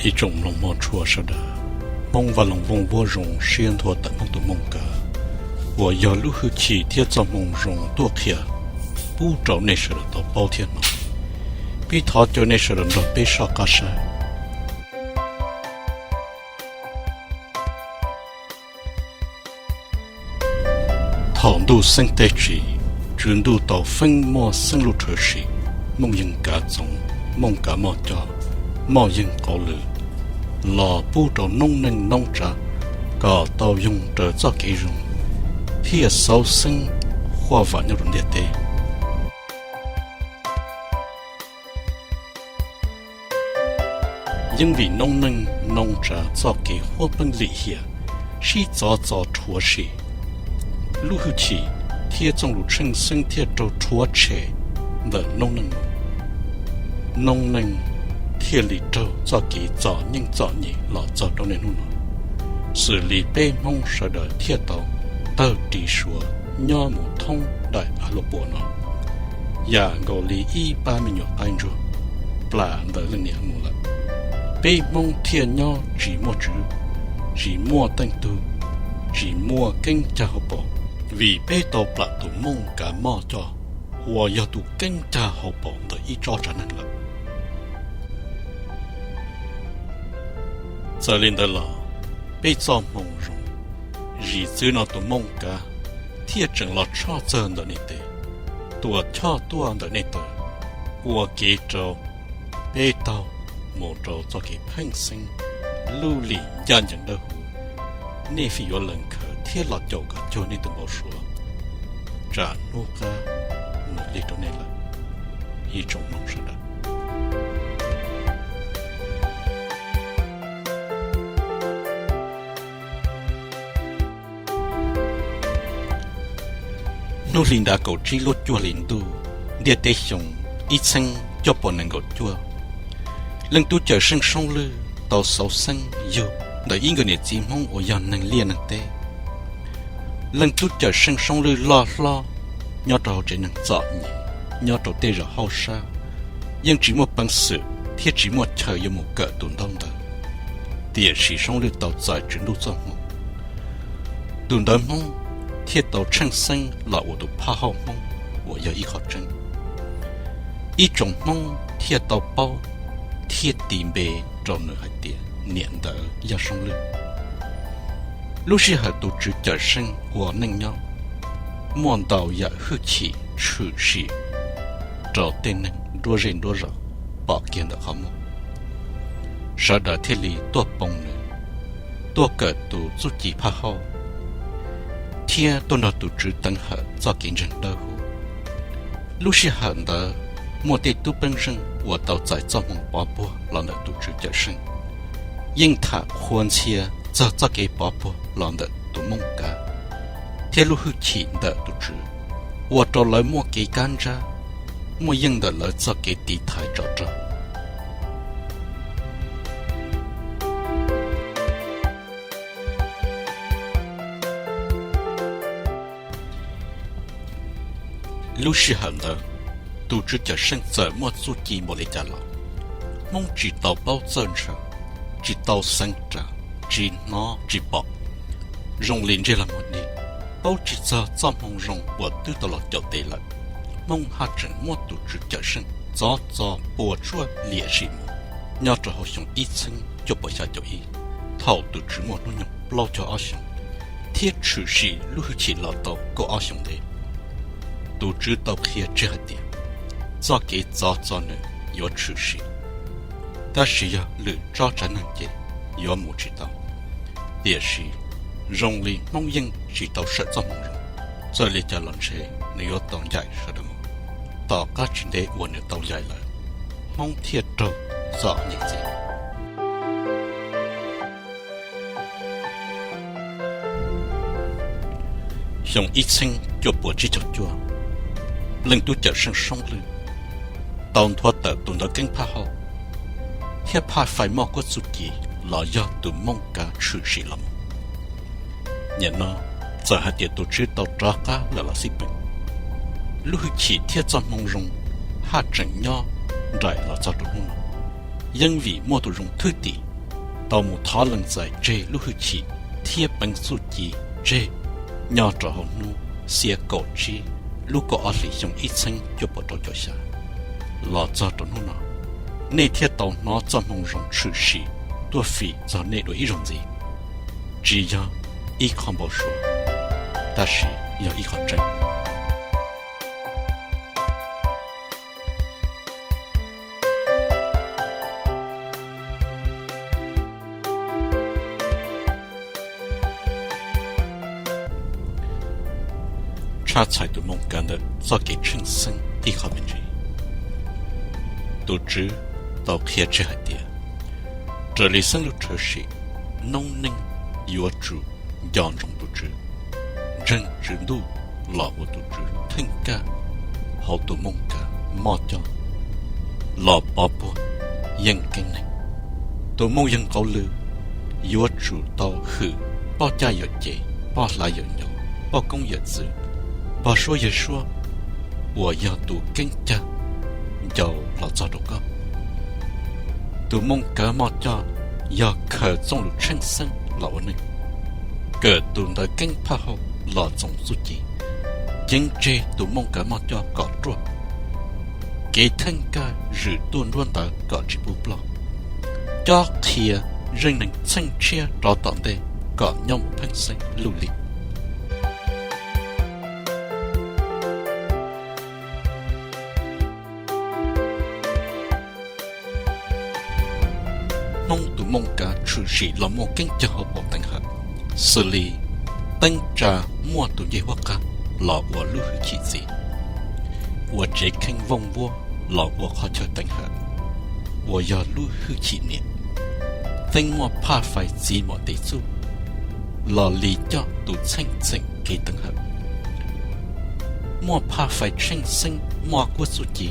Ib tsoom mloog mog tshua sawv daws, Hmoob Vaj Loog Vooj Vuab Zoo siab nthua tawm Hmoob tus Mooj Kav uas yog lub hwj chim thiab txoj hmoo zoo tuaj qhia pub rau nej sawv daws tau paub thiab hnov. Peb thov caw nej sawv daws nrog peb soj qab saib. Thaum ntuj xeeb teb tsim, tswv ntuj tau feeb muaj xeeb lub rhawv sim, mooj yeeg kav txoov, mooj kav moj coj, moj yeeg qauv lwm, los pub rau noob neej noob tsav kom tau yoog raws txoj kev zoo, thiaj xauv xeeb huaj vam nyob rau ntiaj teb. Yeej vim noob neej noob tsav txoj kev huab peeb lim hiam, sib txov txo rhuav sim, lub hwj chim thiab txoj lus tsheej xeeb thiaj raug rhuav tshem ntawm noob neej mus. Noob neej thiaj li raug txoj kev txom nyem txom nyem los txog rau niaj hnub no, xws li peb Hmoob sawv daws thiaj tau tawg ris suav nyob mus thoob daim av luaj puam no, yam nkaus li ib pab me nyuam qaib ntsuag plam ntawm leej niam mus lawm. Peb Hmoob thiaj nyob tsis muaj tswv, tsis muaj teej tug, tsis muaj keeb cag hauv paus, vim peb tau plam tus mooj kav moj coj uas yog tus keeb cag hauv paus ntawm ib tsob tsav neeg lawm. Txawm li ntawd los, peb txoj hmoo zoo, zim txwv no tus mooj kav thiaj tseem los tshoj txog ntawm nej tes, tuam choj tuaj ntawm nej taw, ua kev rau peb taug mus rau txoj kev pheej xeeb, lub lim ncaj ncees dawb huv. Nej fij yuav lees khawv thiab los caum kom cuag nej tus npau suav, tsam hnub qab mus lig rau nej lawm. Ib tsoom mloog sawv daws, hnub hli nrad kaum tsib lub cuaj hlis ntuj ntiaj teb xyoo ib txheeb cuaj puas nees nkaum cuaj, leej tub cawm seej Soob Lwj tau xauv xeeb yug ntawm ib nkawm niam txiv Hmoob uas yog neeg liaj neeg teb. Leej tub cawm seej Soob Lwj loj hlob nyob rau hauv tsev neeg txom nyem, nyob rau tej zos hauj sab, yeej tsis muaj peev xwm thiab tsis muaj chaw yuav mus kawm tus ntaub ntawv. Tiam sis Soob Lwj tau txais Tswv Ntuj txoj hmoo, tus ntawv Hmoob thiaj tau tsheej xeeb los ua tus phaj hauj Hmoob uas yog ib qho tseeb. Ib tsoom Hmoob thiaj tau paub thiab tis npe rau nws hais tias niam ntawv yog Soob Lwj. Lub sij hawm tus Tswv cawm seej ua neej nyob, muaj ntau yam hwj chim tshwm sim rau tej neeg nruab zej nruab zos pom kiag ntawm qhov muag. Sawv daws thiaj li tuaj poob nws, tuaj kawm tus txuj ci phaj hauj, thiab tuaj nrog tus Tswv teev hawm txoj kev ntseeg dawb huv. Lub sij hawm ntawd muaj tej tub peeb zeej uas tau txais txoj hmoo pov puag los ntawm tus Tswv cawm seej, yeej tham qhuas ntxhias txog txoj kev pov puag los ntawm tus Mooj Kav thiab lub hwj chim ntawm tus Tswv, ua rau lawv muaj kev kab ntsab, muaj yeej ntawm lawv txoj kev tiv thaiv tsov rog. Lub sij hawm ntawd, tus Tswv cawm seej txawm muaj txuj ci npaum li cas los, Hmoob tsis tau paub txawj ntshaw, tsis tau xeev ras, tsis hnov tsis pom, zoo li ntsej los muag dig, paub tsis txog txoj hmoo zoo uas twb tau los caum tes lawm. Hmoob haj tseem muab tus Tswv cawm seej txov txo puas tsuaj liam sim mus nyob rau hauv xyoo ib txheeb cuaj puas xya caum ib, thaum tus Tswv muaj hnub nyoog plaub caug ob xyoos thiab tshwm sim lub hwj chim los tau kaum ob xyoos ntev. Tus Tswv tau qhia tseg hais tias txoj kev txov txo nws yuav tshwm sim, tab sis yog lwm tsob tsav neeg ces yuav mus tsis tau. Tiam sis zoo li Hmoob yeej tsis tau sawm txoj hmoo zoo, txawm li cas los ntshe nws yuav tau ncaim sawv daws mus. Tom qab tsis ntev uas nws tau ncaim lawm, Hmoob thiaj raug txom nyem ntxiv. Xyoo ib txheeb cuaj puas tsib caug cuaj, leej tub cawm seej Soob Lwj tau nthuav tawm tus ntawv Keeb Phaj Hauj thiab phaj fais moj kuab txuj ci los yog tus Mooj Kav tshwm sim los mus. Nim no txawm hais tias tus Tswv tau rov qab lawm los xij peem, lub hwj chim thiab txoj hmoo zoo haj tseem nyob nraim los txog rau hnub no, yeej vim muaj tus zoo thwj tim tau mus thov lees txais tseg lub hwj chim thiab peev txuj ci tseg nyob rau hauv hnub xiab kaum tsib lub kaum ob hlis xyoo ib txheeb cuaj puas rau caum xya los txog rau hnub no, nej thiaj tau hnov txoj hmoo zoo tshwm sim tuaj fim txog nej dua ib zaug ntxiv. Tsis yog ib qho npau suav, tab sis yog ib qho tseeb. Tshaj txhais tus Mooj Kav ntawm txoj kev tsheej xeeb ib qho me ntsis, tus Tswv tau qhia tseg hais tias, raws li xeeb lub rhawv sim, noob neej yuav tsum nco ntsoov tus Tswv, ntseeg Tswv Ntuj los ua tus Tswv theej kaj hauv tus Mooj Kav Moj Coj los pov puag yeej keeb neeg. Tus Mooj Yeeg Nqauv Lw yuav tsum tau hwm poj caj yawm ces, poj hlav yawm nco, poj koob yawm txwv, pog suab yawg suab uas yog tus keeb cag ncaus los txog rau koj. Tus Mooj Kav Moj Coj yog khaws txooj lus tsheej xeeb los ua neej, kawm tus ntawv keeb phaj hauj los txoos txuj ci, ceev tseg tus Mooj Kav Moj Coj kom ruaj, kev theej kaj zwm tuaj nruab ntawv kom tsis pub ploj, cob qhia zeej neeg txheej tshiab rov tom ntej kom nyob mus pheej xeeb luj lim. Hmoob tus Mooj Kav tshwm sim los muaj keeb cag hauv paus teev hawm, xws li teeb tsa muaj tus ncej huab qab los ua lub hwj chim txiv, ua tsev kheej vooj vuab los ua qhov chaw teev hawm uas yog lub hwj chim niam, teeb muaj phaj fais txiv mom tes txuj los lis coj tus txheej txheem kev teev hawm, muaj phaj fais tsheej xeeb moj kuab txuj ci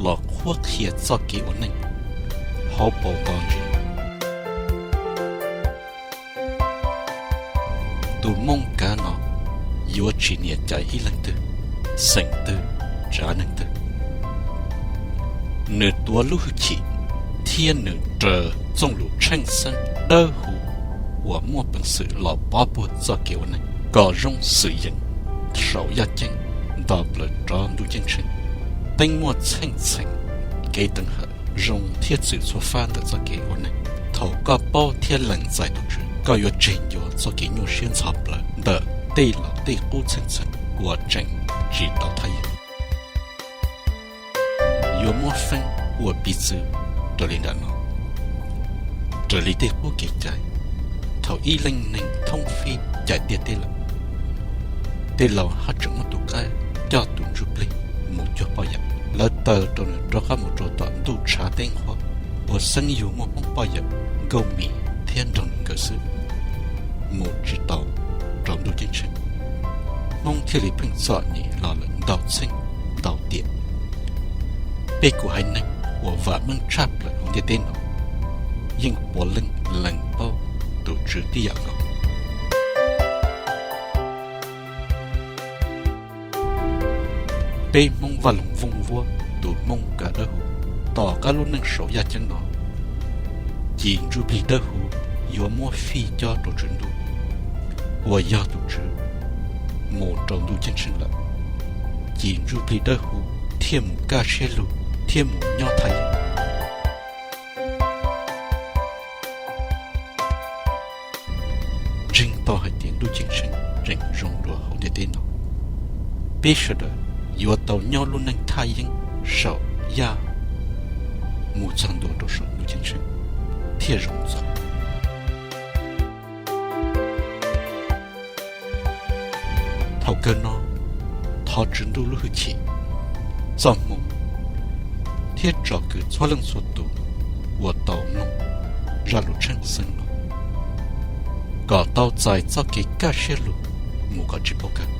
los qhuab qhia txoj kev ua neej hauv paus nto ntsis. Tus Mooj Kav no yuav tsis nias cais ib leeg twg, xeem twg, tsav neeg twg. Nws tuav lub hwj chim thiab nws raws txooj lus tsheej xeeb dawb huv uas muaj peev xwm los pov puag txoj kev ua neeg kom zoo xwm yees saum yaj ceeb nto plaws rov ntuj ceeb tsheej. Teeb muaj txheej txheem kev teev hawm zoo thiab txwm txhua fab ntawm txoj kev ua neeg. Thaum koj paub thiab lees txais tus Tswv, koj yuav tseg ncua txoj kev nyuaj siab ntxhov plawv ntawm tej laus tej qub txheej txheem uas tseem tsis tau thaj yeeb. Yuav muab feeb ua piv txwv raws li nram no. Raws li tej qub kev cai, thaum ib leej neeg thoob fib cais tiaj teb lawm, tej laus haj tseem muab tus qaib coj tus ntsuj plig mus cuag poj yawm. Lawv taw rau nws rov qab mus rau tom ntuj tshav teb nqhuab uas xeeb yug muaj Hmoob poj yawm Nkauj Mim thiab nrog nws nkawd xwb, mus tsis tau rau ntuj ceeb tsheej. Hmoob thiaj li pheej txom nyem los lawm ntau txheej ntau tiam. Peb kuv haiv neeg uas vam meej tshaj plaws hauv ntiaj teb no yeej puav leej lees paub tus Tswv tib yam nkaus. Peb Hmoob Vaj Loog Vooj Vuab tus Hmoob Kav Dawb Huv, tom qab lub neej saum yaj ceeb no, Cim Ntsuj Plig Dawb Huv yuav muab fij cob rau Tswv Ntuj uas yog tus Tswv mus rau ntuj ceeb tsheej lawm. Cim Ntsuj Plig Dawb Huv thiaj mus kaj siab lug thiab mus nyob thaj yeeb. Ntseeg tau hais tias ntuj ceeb tsheej tseem zoo dua hauv ntiaj teb no. Peb sawv daws yuav tau nyob lub neej thaj yeeb saum yaj mus txog ntua rau saum ntuj ceeb tsheej thiaj zoo txog. Thaum kawg no, thov Tswv Ntuj lub hwj chim, txoj hmoo thiab tsom kwm txhua leej txhua tus uas tau mloog zaj lus tsheej xeeb no kom tau txais txoj kev kaj siab lug mus kom tsis paub kawg.